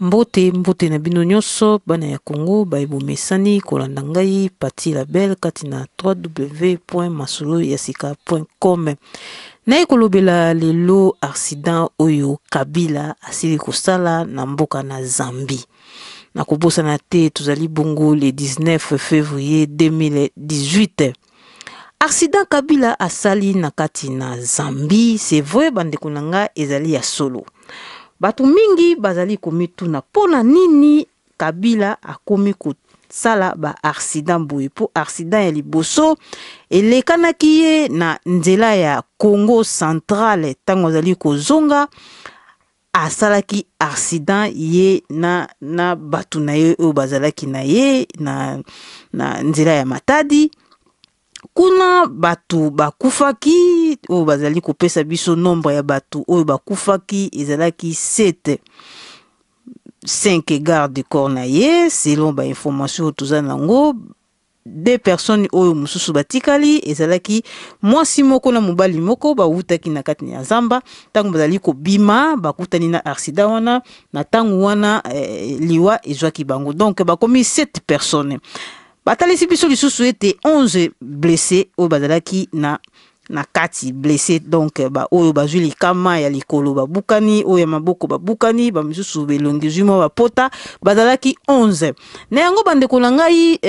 Mbote mbote na bino nyonso bana ya Congo baye bomesani kolanda ngai Patty la Belle kati na www.masoloyasika.com. Naye kolobela lelo accident oyo Kabila asili kosala na mboka na Zambie. Nakobosana te tozali bongo le 19 février 2018. Accident Kabila asali na kati na Zambie, c'est vrai bandeko na nga ezali ya solo. Bato mingi bazali komituna mpo na nini Kabila akomi kosala ba accident boye, mpo accident ya liboso elekanaki ye na nzela ya Congo central ntango azali kozonga asalaki accident ye na, na bato na ye oyo bazalaki na ye na, na nzela ya Matadi. Kuna bato bakufaki, oyo bazali kopesa biso nombre ya bato oyo bakufaki ezalaki 7 5 garde du corps na ye selon ba information oyo toza nango. Deux personnes oyo mosusu batikali ezalaki mwasi moko na mobali moko bawutaki na kati ya zamba. Ntango bazali kobima bakutani na accident wana, na ntango wana liwa ezwaki bango, donc bakomi 7 personnes. Batalisi biso lisusu ete 11 blessé oyo bazalaki na kati blessé, donc ba oyo bazwi likama ya likolo babukani, oyo ya maboko babukani, bamisusu belongi ezwi mwa bapota, bazalaki 11. Na yango bandeko na ngai,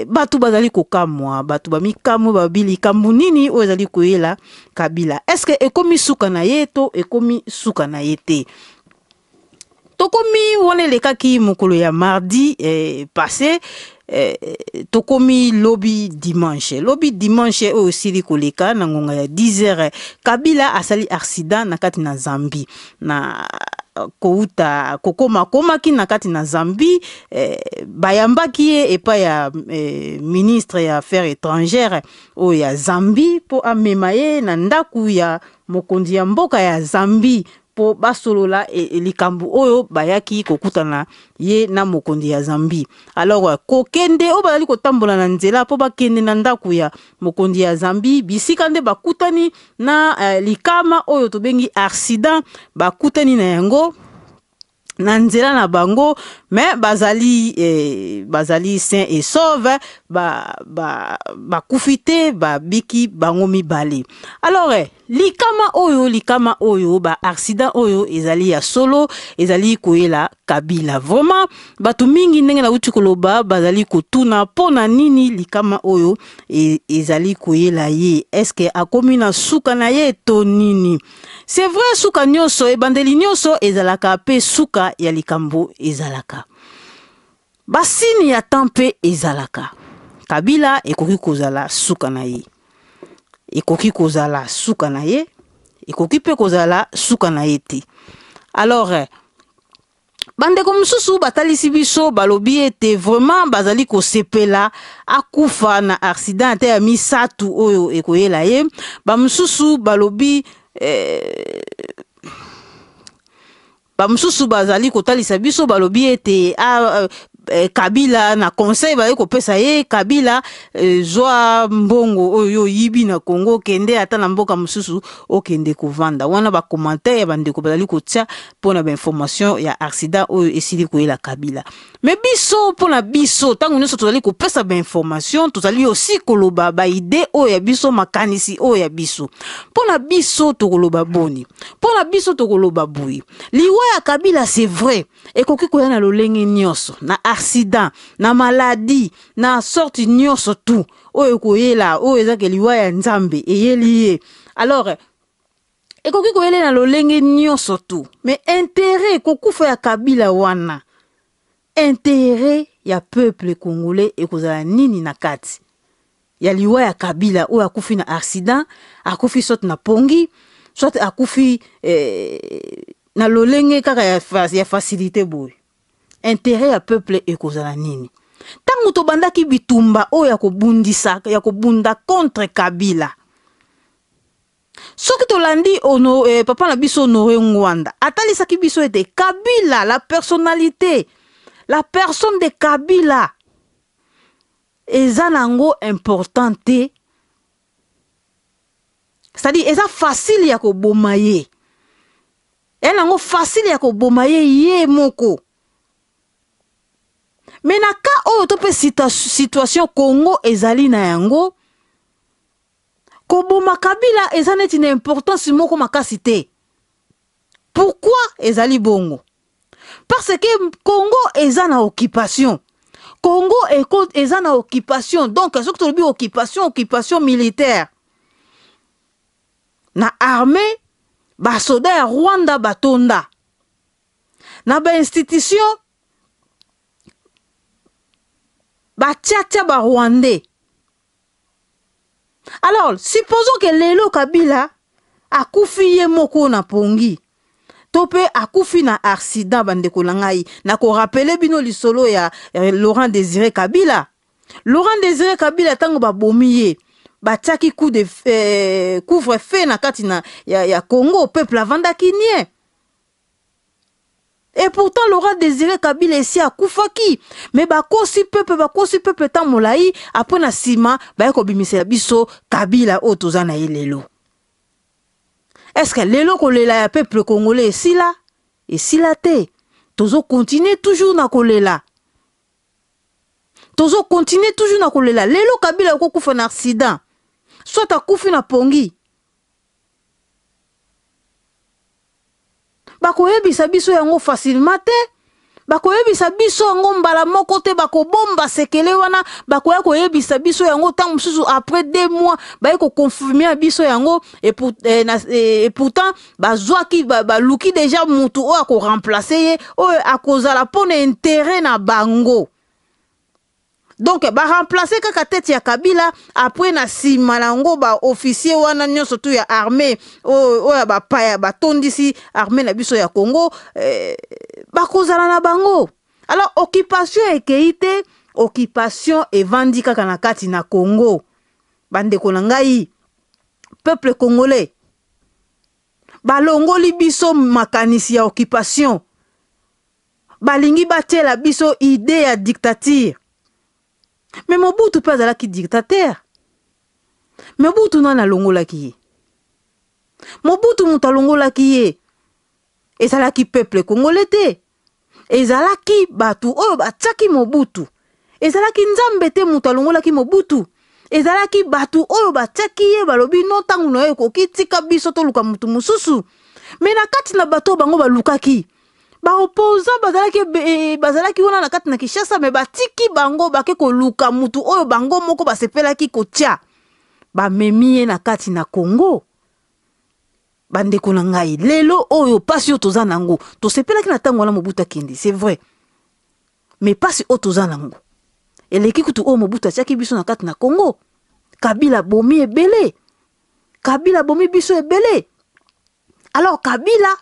bato bazali kokamwa, bato bamikamwe, babi likambo nini oyo ezali koyela Kabila? Est-ce ekomi suka na ye to ekomi suka na ye te? Tokomi wana elekaki mokolo ya mardi passé, tokomi lobi dimanche. Lobi dimanche oyo esili koleka na ngonga ya 10 heures, Kabila asali accident na kati na Zambie. Na kouta kokoma akomaki na kati na Zambie, bayambaki ye epai ya ministre ya affaires étrangères oyo ya Zambie mpo amema ye na ndako ya mokonzi ya mboka ya Zambie mpo basolola likambo oyo bayaki kokutana ye na mokonzi ya Zambie. Alors kokende oyo bazali kotambola na nzela mpo bakende na ndako ya mokonzi ya Zambie, bisika nde bakutani na likama oyo tobengi accident, bakutani na yango na nzela na bango, mais bazali sain et sauve, bakufi te, babiki bango mibale. Alors likama oyo ba accident oyo ezali ya solo ezali koyela Kabila. Vraiment bato mingi, ndenge nauti koloba, bazali kotuna mpo na nini likama oyo ezali koyela ye. Est-ce akomi na suka na ye to nini? C'est vrai, suka nyonso, ebandeli nyonso ezalaka mpe suka ya likambo ezalaka, basini ya temps mpe ezalaka. Kabila ekoki kozala suka na ye, ekoki kozala suka na ye, ekoki mpe kozala suka na ye te. Alors bandeko mosusu batalisi biso, balobi ete vraiment bazali kosepela akufa na accident ata ya misato oyo ekoyela ye. Bamosusu balobi, bamosusu bazali kotalisa biso, balobi ete Kabila na conseil bazali kopesa ye: "Kabila, zwa mbongo oyo oyibi na Congo, okende ata na mboka mosusu, okende kovanda wana." Bacommentaire ya bandeko bazali kotia mpona bainformation ya accident oyo esili koyela Kabila. Mais biso, mpona biso, ntango nyonso tozali kopesa bainformation, tozali aussi koloba baidées oyo ya biso, makanisi oyo ya biso. Mpona biso tokoloba boni? Mpona biso tokoloba boye: liwa ya Kabila, c'est vrai, ekoki koya na lolenge nyonso, na accident, na maladie, na sorte nyonso tu oyo ekoyela, oyo ezaki liwa ya Nzambe eyeli ye. Alors ekoki koyela na lolenge nyonso tu, mais intérêt kokufa ya Kabila wana, intérêt ya peuple congolais ekozala nini na kati ya liwa ya Kabila oyo akufi na accident, akufi soit na pongi, soit akufi na lolenge kaka ya facilité boye? Intérêt ya peuple ekozala nini? Ntango tobandaki bitumba oyo ya kobundisa, ya kobunda contre Kabila, soki tolandi papa na biso Honore Ngwanda atalisaki biso ete Kabila, la personnalité, la personne de Kabila eza nango important te, c'est-à-dire eza facile ya koboma ye, eza nango facile ya koboma ye ye moko. Mais na cas oyo to mpe situation Congo ezali na yango, koboma Kabila eza neti na importance moko makasi te. Pourquoi ezali bongo? Parce que Congo eza na occupation. Congo eza na occupation. Donc soki tolobi occupation, occupation militaire. Na armée, basoda ya Rwanda batonda. Na ba institution batiatia ba Rwandais. Alors, supposons que lelo Kabila akufi ye moko na pongi to mpe akufi na accident. Bandeko na ngai, nakorappeler bino lisolo ya Laurent Désiré Kabila. Laurent Désiré Kabila, ntango babomi ye, batiaki coup de couvre-feu na kati na ya Congo. Peuple avandaki nie. Et pourtant Laurent Désiré Kabila esi akufaki, mais bakosi peuple, bakosi peuple ntango molai. Après, na nsima, baye kobimisela biso Kabila oyo toza na ye lelo. Est-ce que lelo kolela ya peuple congolais esila? Esila te. Tozocontinuer toujours na kolela, tozocontinuer toujours na kolela. Lelo Kabila okokufa na accident, soit akufi na pongi, bakoyebisa biso yango facilement te, bakoyebisa biso yango mbala moko te. Bakobomba sekele wana, bakoya koyebisa biso yango ntango mosusu après 2 mois, baye koconfirmer biso yango. Et pourtant bazwaki, baluki déjà mutu oyo akoremplacer ye, oyo akozala mpo na intérêt na bango. Donc baremplacer kaka tête ya Kabila. Après, na nsima na yango, baofficier wana nyonso tu ya armée oyo ya bapaya batondisi armée na biso ya Congo, bakozala na bango. Alors occupation ekei te, occupation evandi kaka na kati na Congo. Bandeko na ngai, peuple congolais, balongoli biso makanisi ya occupation, balingi batiela biso idée ya dictature. Mais Mobutu mpe azalaki dictateur. Mobutu nani alongolaki ye? Mobutu, moto alongolaki ye ezalaki peuple congolais te, ezalaki bato oyo batiaki Mobutu. Ezalaki Nzambe te moto alongolaki Mobutu, ezalaki bato oyo batiaki ye. Balobi: "No, ntango na yo ekoki, tika biso toluka motu mosusu." Mais na kati na bato oyo bango balukaki, baopposants bazalaki, bazalaki wana na kati na Kinshasa, mais batiki bango, bake koluka mutu oyo bango moko basepelaki kotia, bamemi ye na kati na Congo. Bandeko na ngai, lelo oyo pasi oyo toza nango, tosepelaki na ntango wana Mobutu akende, c'est vrai, mais pasi oyo toza nango eleki kutu oyo Mobutu atiaki biso na kati na Congo. Kabila bomi ebele, Kabila bomi biso ebele. Alors Kabila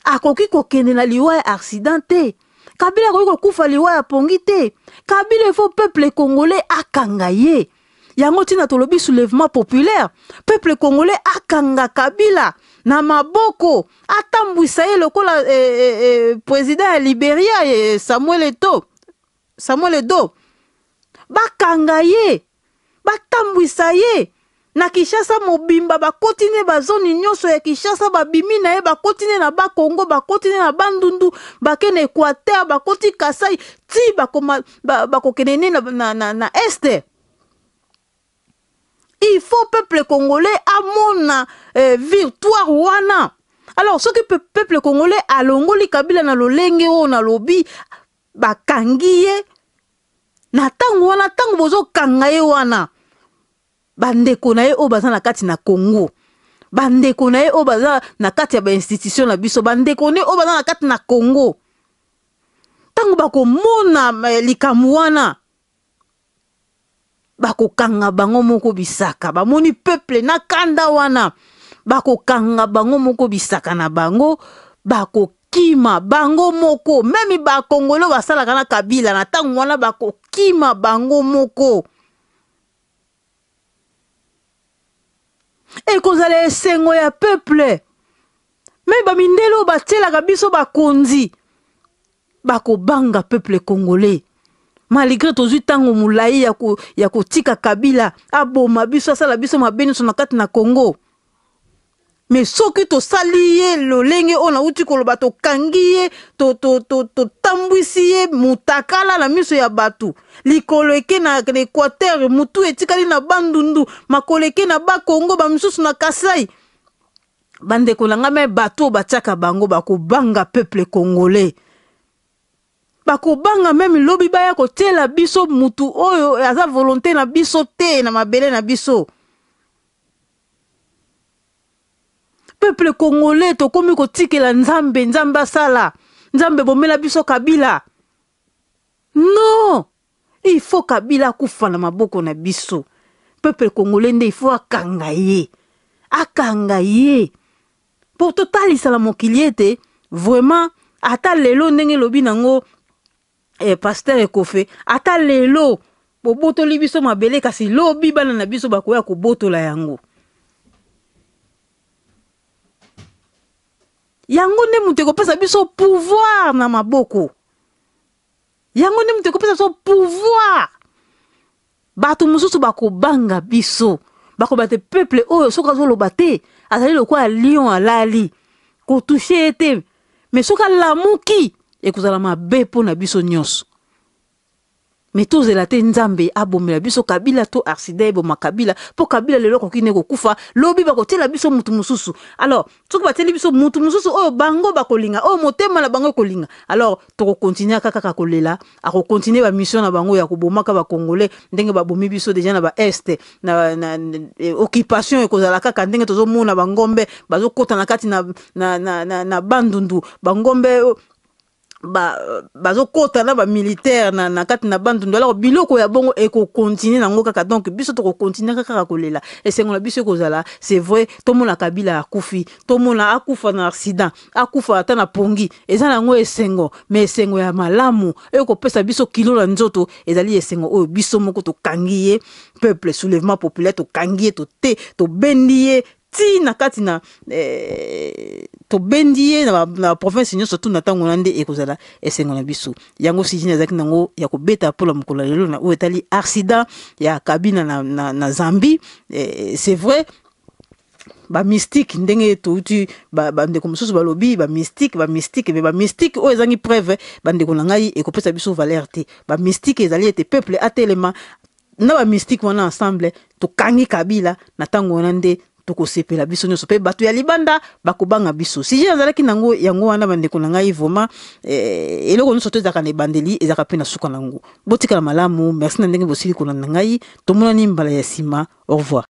akoki kokende na liwa ya accident te, Kabila akoki kokufa liwa ya pongi te. Kabila, il faut peuple congolais akanga ye. Yango ntina tolobi soulèvement populaire. Peuple congolais akanga Kabila na maboko, atambwisa ye lokola président ya Liberia, Samuel Eto'o, Samuel Doe. Bakanga ye, batambwisa ye na Kinshasa mobimba, bakoti ne bazoni nyonso ya Kinshasa, babimi na ye, bakoti ne na Bakongo, bakoti ne na Bandundu, bake na Équateur, bakoti Kasai, ti bakokende ne na Est. Il faut peuple congolais amona victoire wana. Alors soki peuple congolais alongoli Kabila na lolenge oyo nalobi, bakangi ye na ntango wana, ntango bozokanga ye wana, bandeko na ye oyo baza na kati na Congo, bandeko na ye oyo baza na kati ya bainstitution na biso, bandeko ne oyo baza na kati na Congo, ntango bakomona likambo wana, bakokanga bango moko bisaka. Bamoni peuple na kanda wana, bakokanga bango moko bisaka na bango, bakokima bango moko. Même bakongolo basalaka na Kabila na ntango wana, bakokima bango moko. Ekozala esengo ya peuple. Mais bamindele oyo batielaka biso bakonzi bakobanga peuple congolais. Malgré tozwi ntango molai ya kotika Kabila aboma biso, asala biso mabe nyonso na kati na Congo. Mais soki tosali ye lolenge oyo nauti koloba, tokangi ye, totambwisi ye mutakala na miso ya bato, likolo eke na Équateur, mutu etikali na Bandundu, makolo eke na Bakongo, bamisusu na Kasai. Bandeko na ngai, me bato oyo batiaka bango bakobanga peuple congolais, bakobanga même lobi baya kotiela biso mutu oyo aza volonté na biso te na mabele na biso. Peuple congolais, tokomi kotikela Nzambe, Nzambe asala, Nzambe bomela biso Kabila. Non, il faut Kabila akufa na maboko na biso, peuple congolais nde il faut akanga ye, akanga ye mpo totalisa na mokili ete vraiment ata lelo, ndenge elobi nango pasteur Ekofe, ata lelo bobotoli biso mabele, kasi lobi bana na biso bakoya kobotola yango. Yango nde moto ekopesa biso pouvoir na maboko, yango nde moto ekopesa biso pouvoir. Bato mosusu bakobanga biso, bakoba te peuple oyo soki azoloba te, azali lokola lion alali, kotoucher ye te, mais soki alamuki, ekozala mabe mpo na biso nyonso. Me tozela te Nzambe abomela biso Kabila to accident eboma Kabila, mpo Kabila lelo akoki nde kokufa, lobi bakotiela biso mutu mosusu. Alors soki batieli biso mutu mosusu oyo bango bakolinga, oyo motema na bango ekolinga, alors tokocontinuer kaka kolela, akocontinuer bamission na bango ya kobomaka bacongolais ndenge babomi biso déjà na baest na occupation. Ekozala kaka ndenge tozomona bangombe bazokɔta na kati na Bandundu, bangombe bazokɔta na bamilitaire na kati na Bandundu. Alors biloko ya bongo ekocontinuer nango kaka. Donc biso tokocontinuer kaka kolela. Esengo na biso ekozala, c'est vrai, tomona Kabila akufi, tomona akufa na accident, akufa ata na pongi, eza nango esengo. Mais esengo ya malamu oyo kopesa biso kilo na nzoto ezali esengo oyo biso moko tokangi ye, peuple, soulèvement populaire, tokangi ye, tote tobendi ye ti na kati na tobendi ye na province nyonso tu. Na ntango wana nde ekozala esengo na biso. Yango sujet ezalaki nango ya kobeta mpola mokolo ya lelo na oyo etali accident ya Kabila na Zambie. C'est vrai, bamystique, ndenge touti bandeko mosusu balobi bamystique, bamystique, mais bamystique oyo ezangi preuve, bandeko na ngai, ekopesa biso valeur te. Bamystique ezali ete peuple atelema na bamystique wana ensemble, tokangi Kabila. Na ntango wana nde tokosepela biso nyonso, mpe bato ya libanda bakobanga biso. Sujet azalaki nango yango wana, bandeko na ngai. Vraiment, eloko nyonso to ezalaka na ebandeli, ezalaka mpe na suka nango. Botikala malamu. Merci na ndenge bosili kolanda ngai. Tomonani mbala ya nsima. Au revoir.